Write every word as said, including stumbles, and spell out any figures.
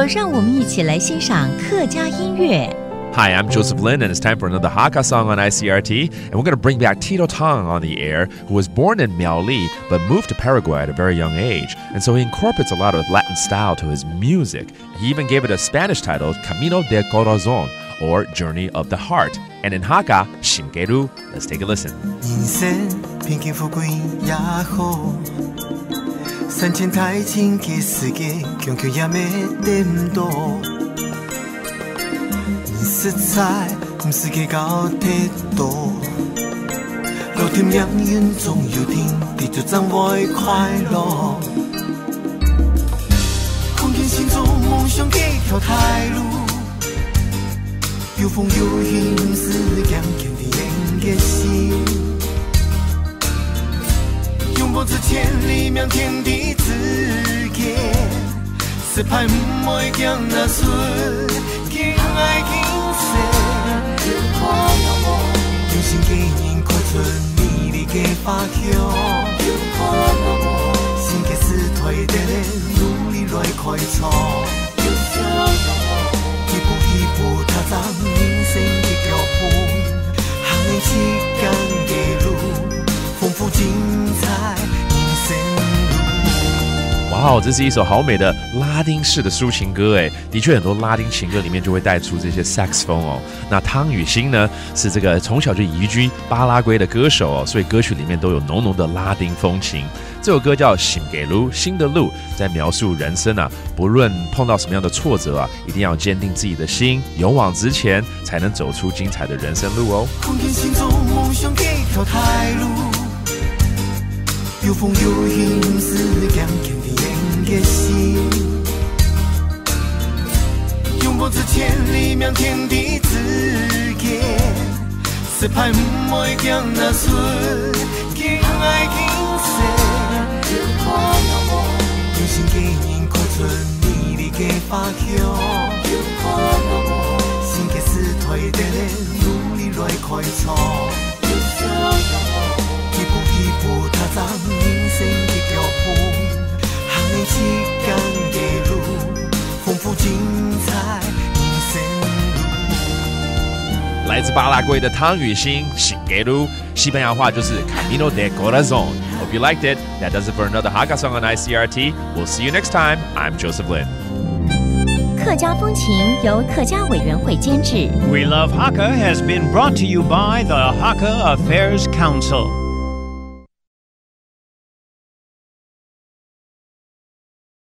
让我们一起来欣赏客家音乐。 Hi, I'm Joseph Lin, and it's time for another Hakka song on I C R T. And we're going to bring back Tito Tang on the air, who was born in Miaoli but moved to Paraguay at a very young age. And so he incorporates a lot of Latin style to his music. He even gave it a Spanish title, Camino de Corazón, or Journey of the Heart. And in Hakka, Sim Kei Lu. Let's take a listen. 人生平平富贵也好，山清大清个世界，强强也没得唔到。人实在毋是个高忒多，老天命运总有定，地主正会快乐。看见心中梦想个一条大路， 有风有雨，毋使惊，坚定个心。勇往直前，理想天地之间，失败毋会惊，那是更爱更胜。用心个人，看出美丽个花香。新个时代个人，努力来开创。 一步一步踏上人生个脚步，行你自家个路，丰富精彩人生路。哇哦，这是一首好美的拉丁式的抒情歌诶！的确，很多拉丁情歌里面就会带出这些 saxophone 哦。那汤雨欣呢，是这个从小就移居巴拉圭的歌手哦，所以歌曲里面都有浓浓的拉丁风情。这首歌叫《新的路》，新的路，在描述人生啊，不论碰到什么样的挫折啊，一定要坚定自己的心，勇往直前，才能走出精彩的人生路哦。看见心中梦想个一条大路，有风有雨，毋使惊，坚定个心。勇往直前，理想天地之间，失败毋会惊，那是更爱更胜。用心个人，看出美丽个花香。新个时代个人，努力来开创。一步一步踏上人生个脚步，行你自家个路，丰富精彩人生路。来自巴拉圭的汤雨欣，《新的路》，西班牙话就是 Camino de Corazón. Hope you liked it. That does it for another Hakka song on I C R T. We'll see you next time. I'm Joseph Lin. 客家风情由客家委员会监制。 We Love Hakka has been brought to you by the Hakka Affairs Council.